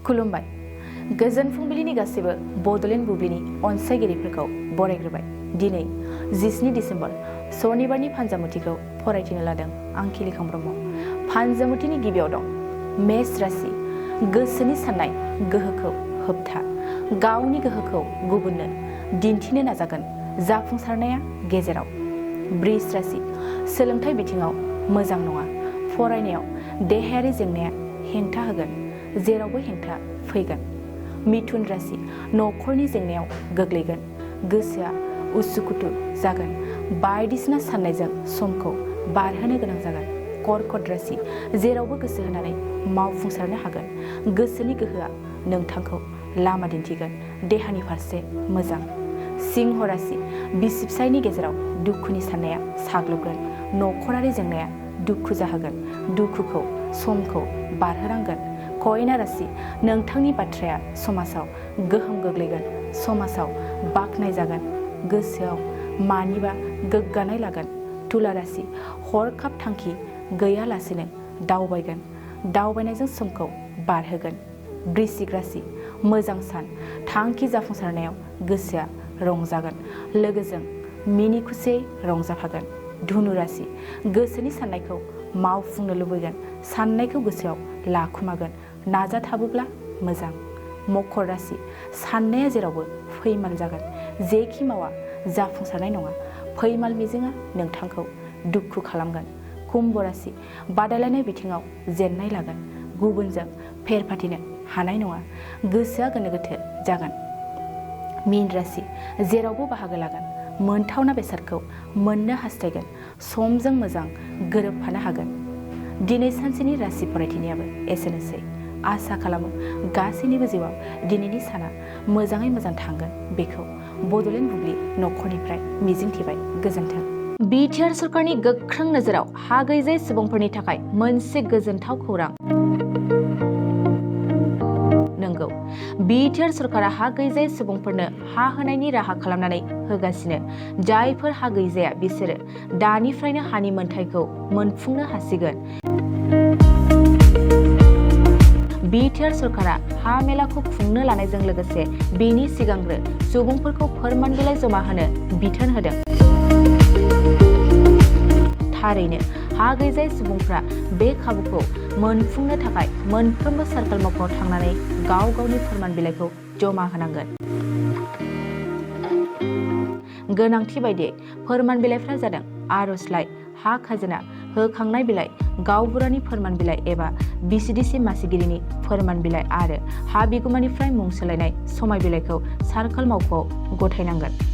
खुलुमबाय। गोजोन फुंबिलिनि गासैबो बड'लेण्ड बुब्लिनि अनसायगिरिफोरखौ बरायग्रोबाय। दिनै 17 डिसेम्बर सनिबारनि फानजामुथिखौ फरायथिनो लादों आं खिलिखां ब्रह्म। फानजामुथिनि गिबियाव दं मेष राशि। गोसोनि साननाय गोहोखौ होबथा। गावनि गोहोखौ गुबुननो दिन्थिनो नाजागोन। जाफुंसारनाया गेजेराव। बृष राशि। सोलोंथाइ बिथिङाव मोजां नङा। फरायनायाव देहायारि जेंनाया हेंथा होगोन। जेरावबो हेंथा फैगोन। मिथुन राशि। नखरनि जेंनायाव गोग्लैगोन। गोसोआ उसुखुथु जागोन। बायदिसिना साननायजों समखौ बारहोनो गोनां जागोन। कर्कट राशि। जेरावबो गोसो होनानै मावफुंसारनो हागोन। गोसोनि गोहोआ नोंथांखौ लामा दिन्थिगोन। देहानि फारसे मोजां। सिंह राशि। बिसि फिसायनि गेजेराव दुखुनि साननाया साग्लोबगोन। नखरारि जेंनाया दुखु जाहोगोन। दुखुखौ समखौ बारहोनांगोन। कन्या राशि। नोंथांनि बाथ्राया समाजाव गोहोम गोग्लैगोन। समाजाव बाख्नाय जागोन। गोसोआव मानिबा गोग्गानाय लागोन। तुला राशि। हरखाब थांखि गैयालासेनो दावबायगोन। दावबायनायजों समखौ बारहोगोन। वृश्चिक राशि। मोजां सान। थांखि जाफुंसारनायाव गोसोआ रंजागोन। लोगोजों मिनि खुसियै रंजाफागोन। धनु राशि। गोसोनि साननायखौ मावफुंनो लुबैगोन। साननायखौ गोसोआव लाखुमागोन। नाजाथाबोब्ला मोजां। मकर राशि। साननाया जेरावबो फैमाल जागोन। जेखि मावा जाफुंसारनाय नङा। फैमाल मिजिङा नोंथांखौ दुखु खालामगोन। कुम्भ राशि। बादायलायनाय बिथिङाव जेननाय लागोन। गुबुनजों फेर फाथिनो हानाय नङा। गोसोआ गोनो गोथो जागोन। मीन राशि। जेरावबो बाहागो लागोन। मोनथावना बेसादखौ मोननो हास्थायगोन। समजों मोजां गोरोबफानो हागोन। दिनै सानसेनि राशि फरायथिनायाबो एसेनोसै। आसा खालामो गासैनिबो जिउआव दिनैनि साना मोजाङै मोजां थांगोन। बेखौ बड'लेण्ड बुब्लि नखरनिफ्राय मिजिंथिबाय। गोजोन्थों। बिटिआर सरकारनि गोख्रों नोजोराव हा गैजायै सुबुंफोरनि थाखाय मोनसे गोजोनथाव खौरां। नंगौ, बिटिआर सरकारा हा गैजायै सुबुंफोरनो हा होनायनि राहा खालामनानै होगासिनो। जायफोर हा गैजाया बिसोरो दानिफ्रायनो हानि मोनथायखौ मोनफुंनो हासिगोन। बिटिआर सरकारा हा मेलाखौ खुंनो लानायजों लोगोसे बेनि सिगांग्रो सुबुंफोरखौ फोरमान बिलाइ जमा होनो बिथोन होदों। थारैनो हा गैजायै सुबुंफ्रा बे खाबुखौ मोनफुंनो थाखाय मोनफ्रोमबो सार्कल मावख'आव थांनानै गाव गावनि फोरमान बिलाइखौ जमा होनांगोन। गोनांथि बायदियै फोरमान बिलाइफ्रा जादों आर'जलाइ, हा खाजोना होखांनाय बिलाइ, गावबुरानि फोरमान बिलाइ एबा बिसिडिसि मासिगिरिनि फोरमान बिलाइ आरो हा बिगुमानिफ्राय मुं सोलायनाय समाय बिलाइखौ सार्कल मावख'आव गथायनांगोन।